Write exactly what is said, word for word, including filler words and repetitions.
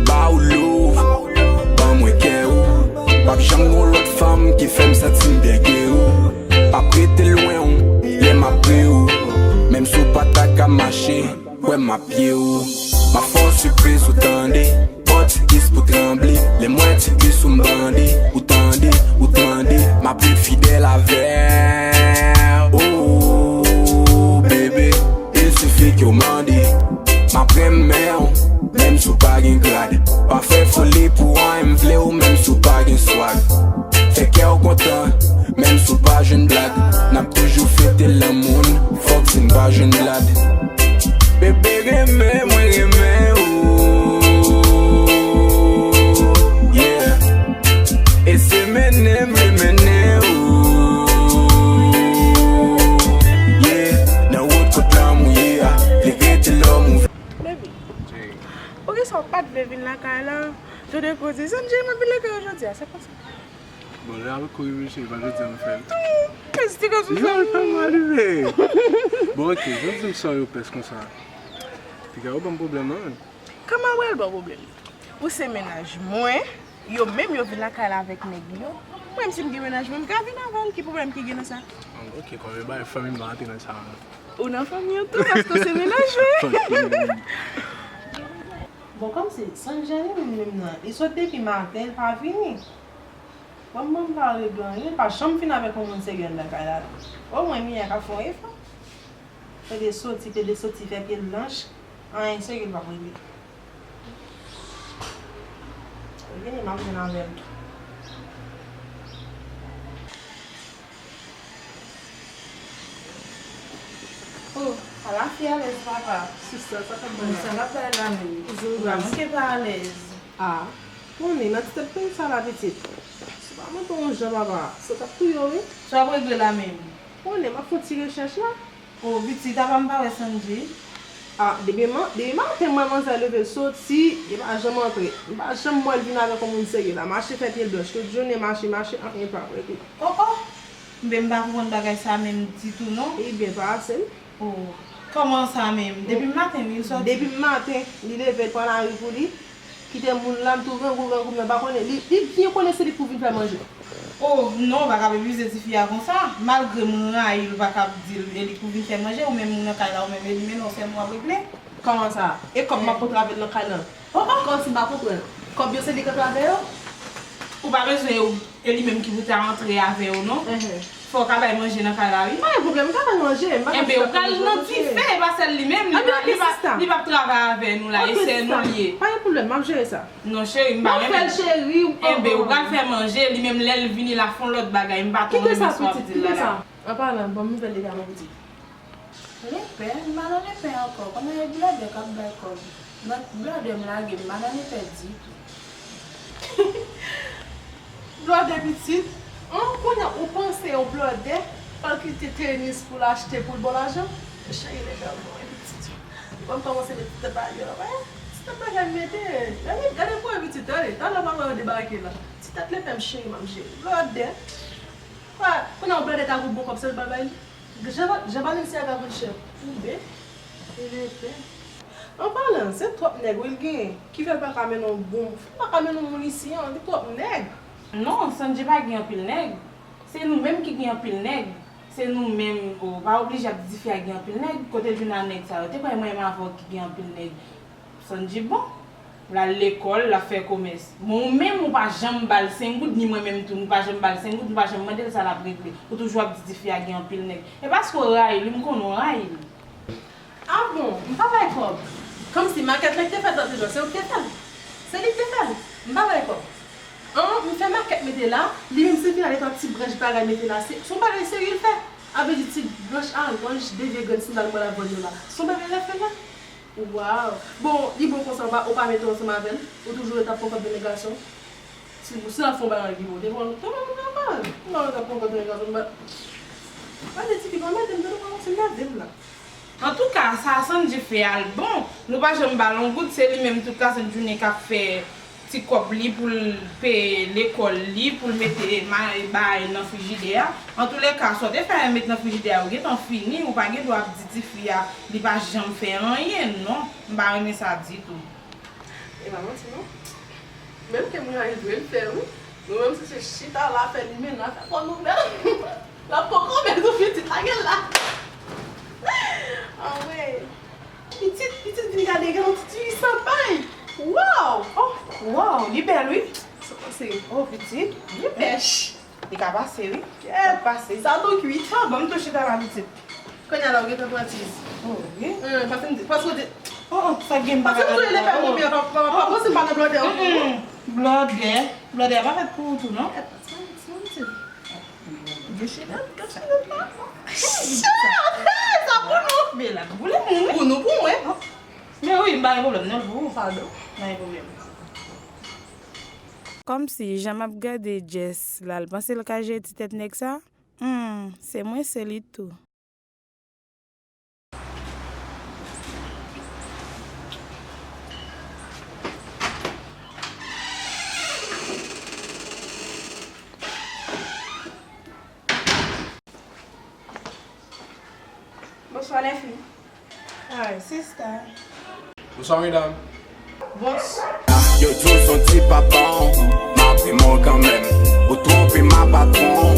Ba ou love, ban mwen kè ou. P ap janm gon lòt fanm ki fè m santi m byen ke ou. P ap rete lwen ou, lè m ap pre ou. Menm si w pa ta ka mache, kwè m ap pye ou. M ap fè w sipriz ou tande. Fò ti kis pou tranble. Lè m wè ti kis ou m bande. Ou tande, ou tande. M ap ret fidèl avè w. Oh, bebe, il sifi ke w mande. M ap renmen w, menm si w pa gen grad. Pa fè foli pou anyen, m vle w, menm si w pa gen swag. Fè kè w kontan, menm si w pa jwenn blag. N ap toujou fete lanmou n, fòk si n pa jwenn blad. Bebe renmen, mwen renmen ou. Yeah. E se mennen, mwen mennen ou. Yeah. Nan wout kot lanmou ye a, li rete lòm ou. Baby, poukisa w pa t vle vin lakay la? Jan de koze, Sandji, m ap vin lakay ou jodi a, se konsa. Bon, lè avèk kouri vin cheri, pa jodi a m fè l. Mèsi ti gason sa. Yo, l fè m rive. Bon, ok, jan di m sa yo pès konsa. Piga yo ban m pwoblèm, non? Kòman w al ban pwoblèm? Ou se mennaj mwen, yo menm yo vin lakay la avèk nèg yo. Mwen menm si m gen mennaj mwen, m ka vin avè l, ki pwoblèm ki gen nan sa? Ah, ok, kòm e bagay fanmi m pa antre nan sa, non. Ou nan fanmi an tou, paske w se mennaj mwen. Bon, kòmsi Sandji li menm menm nan, li sot depi maten, li pa vini. Bon, mwen m pa regle anyen, li pa janm fin avèk yon moun serye anndan kay la. Omwen, Mia ka fè yon efò. Plede soti, plede soti, fè pye l blanch. Anyen serye, li p ap regle. Li vini, m ap jwenn avè l tou. Oh, ala fi alèz papa. Sista, sa k ap bay la? Sa k ap bay la menm? Ou pa manke pa alèz. Ah, konnen nan ti tèt peyi sa la pitit. Si w pa monte yon jan papa, sa t ap touye w wi. Sa w ap regle la menm? Konnen m ap fè yon ti rechèch la. Oh, pitit, apa m pa wè Sandji? Ah, depi man, depi maten m wè manzè leve l soti, li pa janm antre. M pa janm wè l vin avèk yon moun serye la. Mache fè pye l blanch. Tout jounen mache, mache, anyen pa regle. Oh, oh! Enben, m pa konprann bagay sa menm ditou, non. Ebyen, pa ase l. Oh, kòman sa menm? Depi maten, wi, l soti? Depi maten, li leve, l pran lari pou li. Kite moun la, m tou grangou, grangou, m pa konnen. Li, li byen konnen se li k pou vin fè manje. Oh, non, ou pa ka epize tifi a konsa. Malgre m rayi l, ou pa ka di l e li k pou vin fè manje, ou menm ou nan kay la, ou menm e li menm, ou sèlman w ap regle. Kòman sa? E kòb m ap kontre avè l nan kay lan? Oh, oh. Kòmsi m pa konprann. Kòb yo se li k antre avè yo? Ou pa bezwen yo, e li menm ki pou ta antre avè yo, non. Fò w ka bay manje nan kay la, wi. Pa gen pwoblèm, m ka bay manje. M pa ka... Enben, ou pral nan dife, e pa sèl li menm, li pa, li pa, li p ap travay avè nou la, e sè nou li ye. Pa gen pwoblèm, m ap jere sa. Non, cheri, m pa renmen. Enben, ou pral fè manje, li menm lè l vini la fè yon lòt bagay, m pa twò renmen sa w ap di l la. An palan, ban m nouvèl de gason pitit. Lepè, m pa nan lepè ankò. Kòman e blòdè k ap bay kòb? Nan blòdè m lage, m pa nan lepè ditou. Blòdè pitit? An, kounye a ou panse yon blòdè pral kite tenis pou l achte pou l ba w lajan? Cheri, lepè ap bon, wi, pitit. Ban m kòmanse met ti tèt bagay yo la, wè. Ti tèt bagay m mete. Gade, gade pou pitit, tande. Talè w pa wè yo debake la. Ti tèt lepè m cheri, m ap jere. Blòdè. Kounye a yon blòdè ta gon bon kòb, se l pral bay li. Jan, Jan Valencia ka konn chè koube, e lepè. An palan, se twòp nèg wi l genyen, ki fè l pa ka mennen yon bon, fò l pa ka mennen yon moun isi an, li twòp nèg. Non, Sandji pa gen anpil nèg. Se nou menm ki gen anpil nèg. Se nou menm, o, pa oblije ap di fi a gen anpil nèg. Kote l jwenn a nèg sa yo? Te kwè mwen menm avè w ki gen anpil nèg. Sandji bon. L al lekòl, l ap fè komès. Bon, ou menm, ou pa janm ba l senk goud, ni mwen menm tou, nou pa janm ba l senk goud, nou pa janm mande l sa l ap regle. Ou toujou ap di tifi a gen anpil nèg. E paske w rayi l, wi, m konnen w rayi l. A bon, m pa bay kòb. Kòmsi makèt la ki te fèt lòt jou a, se ou ki te fè l? Se li ki te fè l. M pa bay kòb. An, m fè makèt mete la, li menm se vin al de twa ti branch bagay mete la, se, se yon bagay serye l fè. A vle di ti branch alonj de vye grenn sandal mwen l ap vann yo la. Se yon bagay l ap fè la. Waw! Bon, li bon konsa, ou pa, ou pa mete w ansanm avè l? Ou toujou ret ap pran kòb nan men gason? Si, si l ap fè yon bagay ki bon, te pran, te pran kòb nan men l. Non, l ap pran kòb nan men gason, m pa, pa de tifi pa mete m, tande w pa wè se lave m la. Antouka, sa Sandji fè a l bon. Nou pa janm ba l yon goud, se li menm tout lasent jounen k ap fè ti kòb li pou l peye lekòl li, pou l mete ma- bagay nan frijidè a. Antouleka, sa w te fè met nan frijidè a, ou gentan fini, ou pa gen dwa ap di tifi a li pa janm fè anyen, non. M pa renmen sa ditou. E pa manti, non. Menm ke mwen rive l fè, wi. Nou menm se chita la, fè limena, fè fò nou bèl. L ap poko bèl tou pitit, lage l la. Anmwey. Pitit, pitit vin gade, gen yon ti tifi san pay. Waw! Oh, waw, li bèl, wi. Sa pase? Oh, pitit, li pèch. Li ka pase, wi. Kèt. Pase. Sa tou kwit. Sa bon, m tou chita la, pitit. Kounye a la, ou gentan pran tiz. Oh, wi. Hum, paske m di, paske w di, oh, oh, sa gen bagay. Paske m di, li fè moun byen, pa, pa, pa, pa, pa, pa, pa, blòdè, non? Blòdè, blòdè a pa fèt pou ou tou, non? Eh, se yon ti. Gèchidèt, gèchidèt la. Sa pou nou. Men la, boule moun, wi. Pou nou, pou mwen. Men wi, m pa gen pwoblèm, non, pou ou. Padon. Pa gen pwoblèm. Kòmsi, jan m ap gade Jess la, l panse l ka jere ti tèt nèg sa? Hmm, se mwen, se li tou. Bonswa, lèfi. Hi, sista. Bonswa, medam. Bons- Yo di w s on ti pa bon, m ap renmen w kanmenm. Ou twonpe m a patwon,